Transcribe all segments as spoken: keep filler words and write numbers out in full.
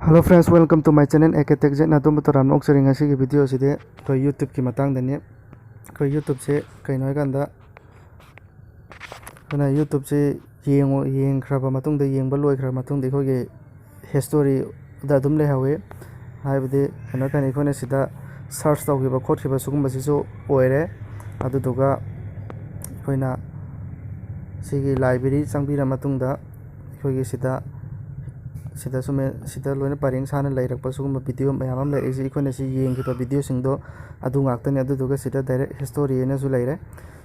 Hello friends, welcome to my channel A K Tech Z. ꯑꯗꯣꯝꯕꯨ ꯇꯔꯥꯝꯅ ꯑꯣꯛꯆꯔꯤ꯫ ꯉꯁꯤꯒꯤ ꯚꯤꯗꯤꯑꯣꯁꯤꯗꯤ ꯑꯩꯈꯣꯏ YouTubeꯀꯤ ꯃꯇꯥꯡꯗꯅꯤ꯫ ꯑꯩꯈꯣꯏ YouTubeꯁꯦ ꯀꯩꯅꯣ ꯍꯥꯏꯀꯥꯟꯗ, ꯑꯩꯈꯣꯏꯅ YouTubeꯁꯦ ꯌꯦꯡꯉꯨ-, ꯌꯦꯡꯈ꯭ꯔꯕ ꯃꯇꯨꯡꯗ, ꯌꯦꯡꯕ ꯂꯣꯏꯈ꯭ꯔꯕ ꯃꯇꯨꯡꯗ ꯑꯩꯈꯣꯏꯒꯤ historyꯗ ꯑꯗꯨꯝ ꯂꯩꯍꯧꯋꯤ꯫ ꯍꯥꯏꯕꯗꯤ ꯀꯩꯅꯣ ꯍꯥꯏꯀꯥꯟꯗ ꯑꯩꯈꯣꯏꯅ ꯁꯤꯗ search ꯇꯧꯈꯤꯕ ꯈꯣꯠꯈꯤꯕ ꯁꯤꯒꯨꯝꯕꯁꯤꯁꯨ ꯑꯣꯏꯔꯦ꯫ ꯑꯗꯨꯗꯨꯒ ꯑꯩꯈꯣꯏꯅ ꯁꯤꯒꯤ library ꯆꯪꯕꯤꯔ ꯃꯇꯨꯡꯗ ꯑꯩꯈꯣꯏꯒꯤ ꯁꯤꯗ, ꯁꯤꯗ ꯁꯨꯝ, ꯁꯤꯗ ꯂꯣꯏꯅ ꯄꯔꯦꯡ ꯁꯥꯅ ꯂꯩꯔꯛꯄ ꯁꯤꯒꯨꯝꯕ ꯚꯤꯗꯤꯑꯣ ꯃꯌꯥꯝ ꯑꯃ ꯂꯩꯔꯛꯏꯁꯦ, ꯑꯩꯈꯣꯏꯅ ꯁꯤ ꯌꯦꯡꯈꯤꯕ ꯚꯤꯗꯤꯑꯣꯁꯤꯡꯗꯣ ꯑꯗꯨ ꯉꯥꯛꯇꯅꯤ꯫ ꯑꯗꯨꯗꯨꯒ ꯁꯤꯗ direct history ꯍꯥꯏꯅꯁꯨ ꯂꯩꯔꯦ꯫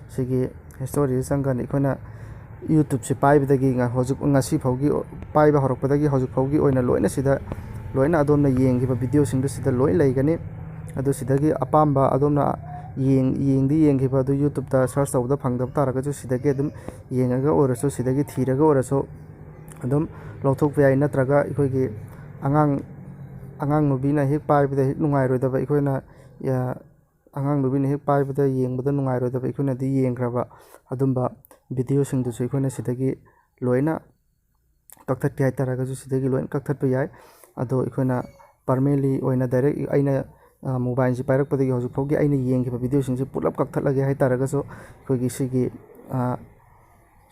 ꯁꯤꯒꯤ historyꯁꯤ ꯆꯪꯀꯥꯟꯗ ꯑꯩꯈꯣꯏꯅ YouTubeꯁꯤ ꯄꯥꯏꯕꯗꯒꯤ ꯉ-, ꯍꯧꯖꯤꯛ, ꯉꯁꯤ ꯐꯥꯎꯒꯤ, ꯄꯥꯏꯕ ꯍꯧꯔꯛꯄꯗꯒꯤ ꯍꯧꯖꯤꯛ ꯐꯥꯎꯒꯤ ꯑꯣꯏꯅ ꯂꯣꯏꯅ ꯁꯤꯗ, ꯂꯣꯏꯅ ꯑꯗꯣꯝꯅ ꯌꯦꯡꯈꯤꯕ ꯚꯤꯗꯤꯑꯣꯁꯤꯡꯗꯨ ꯁꯤꯗ ꯂꯣꯏ ꯂꯩꯒꯅꯤ꯫ ꯑꯗꯨ ꯁꯤꯗꯒꯤ ꯑꯄꯥꯝꯕ ꯑꯗꯣꯝꯅ ꯌꯦꯡ-, ꯌꯦꯡꯗꯤ ꯌꯦꯡꯈꯤꯕ ꯑꯗꯨ YouTubeꯇ search ꯇꯧꯕꯗ ꯐꯪꯗꯕ ꯇꯥꯔꯒꯁꯨ ꯁꯤꯗꯒꯤ ꯑꯗꯨꯝ ꯌꯦꯡꯉꯒ ꯑꯣꯏꯔꯁꯨ, ꯁꯤꯗꯒꯤ ꯊꯤꯔꯒ ꯑꯣꯏꯔꯁꯨ ꯑꯗꯨꯝ ꯂꯧꯊꯣꯛꯄ ꯌꯥꯏ꯫ ꯅꯠꯇ꯭ꯔꯒ ꯑꯩꯈꯣꯏꯒꯤ ꯑꯉꯥꯡ, ꯑꯉꯥꯡ ꯅꯨꯕꯤꯅ ꯍꯦꯛ ꯄꯥꯏꯕꯗ ꯍꯦꯛ ꯅꯨꯡꯉꯥꯏꯔꯣꯏꯗꯕ, ꯑꯩꯈꯣꯏꯅ, ꯑ, ꯑꯉꯥꯡ ꯅꯨꯕꯤꯅ ꯍꯦꯛ ꯄꯥꯏꯕꯗ ꯌꯦꯡꯕꯗ ꯅꯨꯡꯉꯥꯏꯔꯣꯏꯗꯕ, ꯑꯩꯈꯣꯏꯅꯗꯤ ꯌꯦꯡꯈ꯭ꯔꯕ ꯑꯗꯨꯝꯕ ꯚꯤꯗꯤꯑꯣꯁꯤꯡꯗꯨꯁꯨ ꯑꯩꯈꯣꯏꯅ ꯁꯤꯗꯒꯤ ꯂꯣꯏꯅ ꯀꯛꯊꯠꯀꯦ ꯍꯥꯏꯇꯥꯔꯒꯁꯨ ꯁꯤꯗꯒꯤ ꯂꯣꯏꯅ ꯀꯛꯊꯠꯄ ꯌꯥꯏ꯫ ꯑꯗꯣ ꯑꯩꯈꯣꯏꯅ permanently ꯑꯣꯏꯅ direct ꯑꯩꯅ, ꯑ, mobileꯁꯤ ꯄꯥꯏꯔꯛꯄꯗꯒꯤ ꯍꯧꯖꯤꯛ ꯐꯥꯎꯒꯤ ꯑꯩꯅ ꯌꯦꯡꯈꯤꯕ ꯚꯤꯗꯤꯑꯣꯁꯤꯡꯁꯤ ꯄꯨꯂꯞ ꯀꯛꯊꯠꯂꯒꯦ ꯍꯥꯏꯇꯥꯔꯒꯁꯨ ꯑꯩꯈꯣꯏꯒꯤ ꯁꯤꯒꯤ, ꯑ,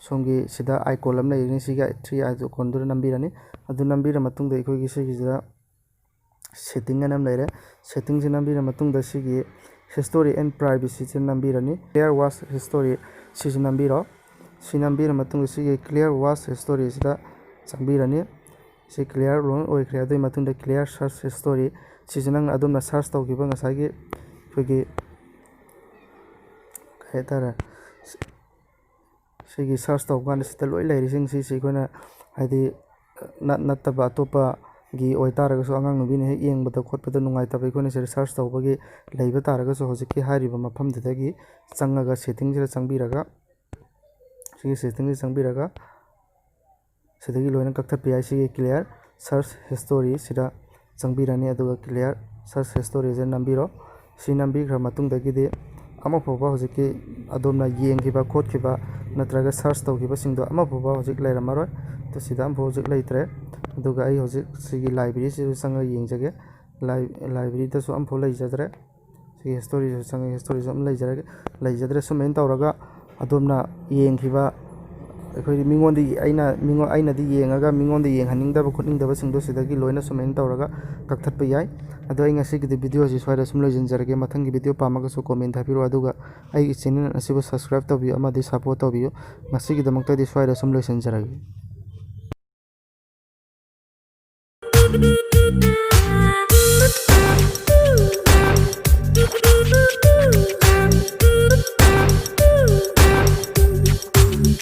ꯁꯣꯝꯒꯤ ꯁꯤꯗ icon ꯑꯃ ꯂꯩꯔꯅꯤ, ꯁꯤꯒꯤ three iconꯗꯨꯗ ꯅꯝꯕꯤꯔꯅꯤ꯫ ꯑꯗꯨ ꯅꯝꯕꯤꯔ ꯃꯇꯨꯡꯗ ꯑꯩꯈꯣꯏꯒꯤ ꯁꯤꯒꯤꯁꯤꯗ setting ꯍꯥꯏꯅ ꯑꯃ ꯂꯩꯔꯦ꯫ Settingꯁꯦ ꯅꯝꯕꯤꯔ ꯃꯇꯨꯡꯗ ꯁꯤꯒꯤ history and privacyꯁꯦ ꯅꯝꯕꯤꯔꯅꯤ꯫ Clear watch history ꯁꯤꯁꯨ ꯅꯝꯕꯤꯔꯣ꯫ ꯁꯤ ꯅꯝꯕꯤꯔ ꯃꯇꯨꯡꯗ ꯁꯤꯒꯤ clear watch historyꯁꯤꯗ ꯆꯪꯕꯤꯔꯅꯤ꯫ ꯁꯤ clear ꯂꯣꯏ ꯑꯣꯏꯈ꯭ꯔꯦ꯫ ꯑꯗꯨꯒꯤ ꯃꯇꯨꯡꯗ clear search history, ꯁꯤꯁꯦ ꯅꯪꯅ ꯑꯗꯣꯝꯅ search ꯇꯧꯈꯤꯕ ꯉꯁꯥꯏꯒꯤ ꯑꯩꯈꯣꯏꯒꯤ ꯀꯩ ꯍꯥꯏꯇꯥꯔꯦ, ꯁꯤꯒꯤ search ꯇꯧꯕ ꯀꯥꯟꯗ ꯁꯤꯗ ꯂꯣꯏ ꯂꯩꯔꯤꯁꯤꯡꯁꯤ, ꯁꯤ ꯑꯩꯈꯣꯏꯅ ꯍꯥꯏꯗꯤ ꯅꯠ-, ꯅꯠꯇꯕ ꯑꯇꯣꯞꯄꯒꯤ ꯑꯣꯏꯇꯥꯔꯒꯁꯨ, ꯑꯉꯥꯡ ꯅꯨꯕꯤꯅ ꯍꯦꯛ ꯌꯦꯡꯕꯗ ꯈꯣꯠꯄꯗ ꯅꯨꯡꯉꯥꯏꯇꯕ, ꯑꯩꯈꯣꯏꯅ ꯁꯤꯗ search ꯇꯧꯕꯒꯤ ꯂꯩꯕ ꯇꯥꯔꯒꯁꯨ, ꯍꯧꯖꯤꯛꯀꯤ ꯍꯥꯏꯔꯤꯕ ꯃꯐꯝꯗꯨꯗꯒꯤ ꯆꯪꯉꯒ settingꯁꯤꯗ ꯆꯪꯕꯤꯔꯒ, ꯁꯤꯒꯤ settingꯁꯤ ꯆꯪꯕꯤꯔꯒ ꯁꯤꯗꯒꯤ ꯂꯣꯏꯅ ꯀꯛꯊꯠꯄ ꯌꯥꯏ꯫ ꯁꯤꯒꯤ clear search history ꯁꯤꯗ ꯆꯪꯕꯤꯔꯅꯤ, ꯑꯗꯨꯒ clear search historyꯁꯦ ꯅꯝꯕꯤꯔꯣ꯫ ꯁꯤ ꯅꯝꯕꯤꯈ꯭ꯔ ꯃꯇꯨꯡꯗꯒꯤꯗꯤ ꯑꯃꯐꯥꯎꯕ ꯍꯧꯖꯤꯛꯀꯤ ꯑꯗꯣꯝꯅ ꯌꯦꯡꯈꯤꯕ ꯈꯣꯠꯈꯤꯕ ꯅꯠꯇ꯭ꯔꯒ search ꯇꯧꯈꯤꯕꯁꯤꯡꯗꯣ ꯑꯃꯐꯥꯎꯕ ꯍꯧꯖꯤꯛ ꯂꯩꯔꯝꯃꯔꯣꯏ꯫ ꯁꯤꯗ ꯑꯃꯐꯥꯎ ꯍꯧꯖꯤꯛ ꯂꯩꯇ꯭ꯔꯦ꯫ ꯑꯗꯨꯒ ꯑꯩ ꯍꯧꯖꯤꯛ ꯁꯤꯒꯤ ꯂꯥꯏꯕ꯭ꯔꯦꯔꯤꯁꯤꯁꯨ ꯆꯪꯉꯒ ꯌꯦꯡꯖꯒꯦ꯫ ꯂꯥꯏ-, ꯂꯥꯏꯕ꯭ꯔꯦꯔꯤꯗꯁꯨ ꯑꯃꯐꯥꯎ ꯂꯩꯖꯗ꯭ꯔꯦ꯫ ꯁꯤꯒꯤ ꯍꯤꯁꯇꯣꯔꯤꯁꯨ ꯆꯪꯉꯒ ꯍꯤꯁꯇꯣꯔꯤꯁꯨ ꯑꯃ ꯂꯩꯖꯔꯒ, ꯂꯩꯖꯗ꯭ꯔꯦ꯫ ꯁꯨꯃꯥꯏꯅ ꯇꯧꯔꯒ ꯑꯗꯣꯝꯅ ꯌꯦꯡꯈꯤꯕ, ꯑꯩꯈꯣꯏ ꯃꯤꯉꯣꯟꯗꯒꯤ, ꯑꯩꯅ, ꯃꯤꯉꯣꯟ-, ꯑꯩꯅꯗꯤ ꯌꯦꯡꯉꯒ ꯃꯤꯉꯣꯟꯗ ꯌꯦꯡꯍꯟꯅꯤꯡꯗꯕ ꯈꯣꯠꯅꯤꯡꯗꯕꯁꯤꯡꯗꯣ ꯁꯤꯗꯒꯤ ꯂꯣꯏꯅ ꯁꯨꯃꯥꯏꯅ ꯇꯧꯔꯒ ꯀꯛꯊꯠꯄ ꯌꯥꯏ꯫ ꯑꯗꯣ ꯑꯩ ꯉꯁꯤꯒꯤꯗꯤ ꯚꯤꯗꯤꯑꯣꯁꯤ ꯁ꯭ꯋꯥꯏꯗ ꯁꯨꯝ ꯂꯣꯏꯁꯤꯟꯖꯔꯒꯦ꯫ ꯃꯊꯪꯒꯤ ꯚꯤꯗꯤꯑꯣ ꯄꯥꯝꯃꯒꯁꯨ ꯀꯣꯃꯦꯟ ꯍꯥꯏꯕꯤꯔꯛꯑꯣ, ꯑꯗꯨꯒ ꯑꯩꯒꯤ ꯆꯦꯅꯦꯜ ꯑꯁꯤꯕꯨ ꯁꯕꯁꯀ꯭ꯔꯥꯏꯕ ꯇꯧꯕꯤꯌꯨ ꯑꯃꯗꯤ ꯁꯄꯣꯔꯠ ꯇꯧꯕꯤꯌꯨ꯫ ꯉꯁꯤꯒꯤꯗꯃꯛꯇꯗꯤ ꯁ꯭ꯋꯥꯏꯗ ꯁꯨꯝ ꯂꯣꯏꯁꯤꯟꯖꯔꯒꯦ꯫